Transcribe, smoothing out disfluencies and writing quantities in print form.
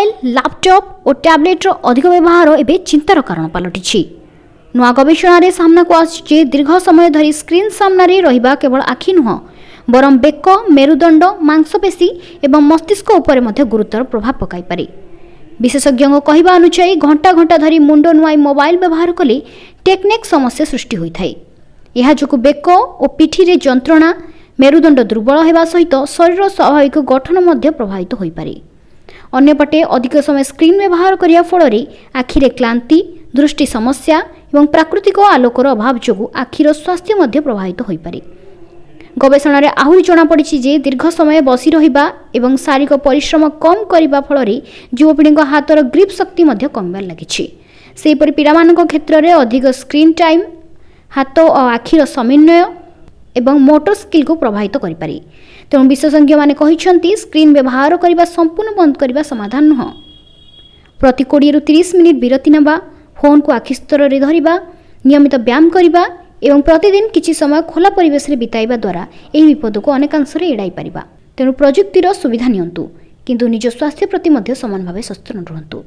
Mobile, laptop ଓ ଟ୍ୟାବ୍ଲେଟ୍ର ଅଧିକ ବ୍ୟବହାର ଏବେ ଚିନ୍ତାର କାରଣ ପାଲଟିଛି। ନୂଆ ଗବେଷଣାରେ ସାମ୍ନାକୁ ଆସିଛି ଯେ ଦୀର୍ଘ ସମୟ ଧରି ସ୍କ୍ରିନ୍ ସାମ୍ନାରେ ରହିବା କେବଳ ଆଖି ନୁହଁ, ବରଂ ବେକ, ମେରୁଦଣ୍ଡ, ମାଂସପେଶୀ ଏବଂ ମସ୍ତିଷ୍କ ଉପରେ ମଧ୍ୟ ଗୁରୁତର ପ୍ରଭାବ ପକାଇପାରେ। ବିଶେଷଜ୍ଞଙ୍କ କହିବା ଅନୁଯାୟୀ, ଘଣ୍ଟା ଘଣ୍ଟା ଧରି ମୁଣ୍ଡ ନୁଆଇ ମୋବାଇଲ ବ୍ୟବହାର କଲେ ଟେକ୍‌ନେକ୍ ସମସ୍ୟା ସୃଷ୍ଟି ହୋଇଥାଏ। ଏହା ଯୋଗୁଁ ବେକ ଓ ପିଠିରେ ଯନ୍ତ୍ରଣା, ମେରୁଦଣ୍ଡ ଦୁର୍ବଳ ହେବା ସହିତ ଶରୀରର ସ୍ୱାଭାବିକ ଗଠନ ମଧ୍ୟ ପ୍ରଭାବିତ ହୋଇପାରେ। ଅନ୍ୟପଟେ ଅଧିକ ସମୟ ସ୍କ୍ରିନ୍ ବ୍ୟବହାର କରିବା ଫଳରେ ଆଖିରେ କ୍ଳାନ୍ତି, ଦୃଷ୍ଟି ସମସ୍ୟା ଏବଂ ପ୍ରାକୃତିକ ଆଲୋକର ଅଭାବ ଯୋଗୁଁ ଆଖିର ସ୍ୱାସ୍ଥ୍ୟ ମଧ୍ୟ ପ୍ରଭାବିତ ହୋଇପାରେ। ଗବେଷଣାରେ ଆହୁରି ଜଣାପଡ଼ିଛି ଯେ ଦୀର୍ଘ ସମୟ ବସି ରହିବା ଏବଂ ଶାରୀରିକ ପରିଶ୍ରମ କମ୍ କରିବା ଫଳରେ ଯୁବପିଢ଼ିଙ୍କ ହାତର ଗ୍ରିପ୍ ଶକ୍ତି ମଧ୍ୟ କମିବାରେ ଲାଗିଛି। ସେହିପରି ପିଲାମାନଙ୍କ କ୍ଷେତ୍ରରେ ଅଧିକ ସ୍କ୍ରିନ୍ ଟାଇମ୍ ହାତ ଓ ଆଖିର ସମନ୍ୱୟ ଏବଂ ମୋଟର ସ୍କିଲ୍କୁ ପ୍ରଭାବିତ କରିପାରେ। ତେଣୁ ବିଶେଷଜ୍ଞମାନେ କହିଛନ୍ତି, ସ୍କ୍ରିନ୍ ବ୍ୟବହାର କରିବା ସମ୍ପୂର୍ଣ୍ଣ ବନ୍ଦ କରିବା ସମାଧାନ ନୁହଁ। ପ୍ରତି 20ରୁ 30 ମିନିଟ୍ ବିରତି ନେବା, ଫୋନ୍କୁ ଆଖି ସ୍ତରରେ ଧରିବା, ନିୟମିତ ବ୍ୟାୟାମ କରିବା ଏବଂ ପ୍ରତିଦିନ କିଛି ସମୟ ଖୋଲା ପରିବେଶରେ ବିତାଇବା ଦ୍ୱାରା ଏହି ବିପଦକୁ ଅନେକାଂଶରେ ଏଡ଼ାଇ ପାରିବା। ତେଣୁ ପ୍ରଯୁକ୍ତିର ସୁବିଧା ନିଅନ୍ତୁ, କିନ୍ତୁ ନିଜ ସ୍ୱାସ୍ଥ୍ୟ ପ୍ରତି ମଧ୍ୟ ସମାନ ଭାବେ ସଚେତନ ରୁହନ୍ତୁ।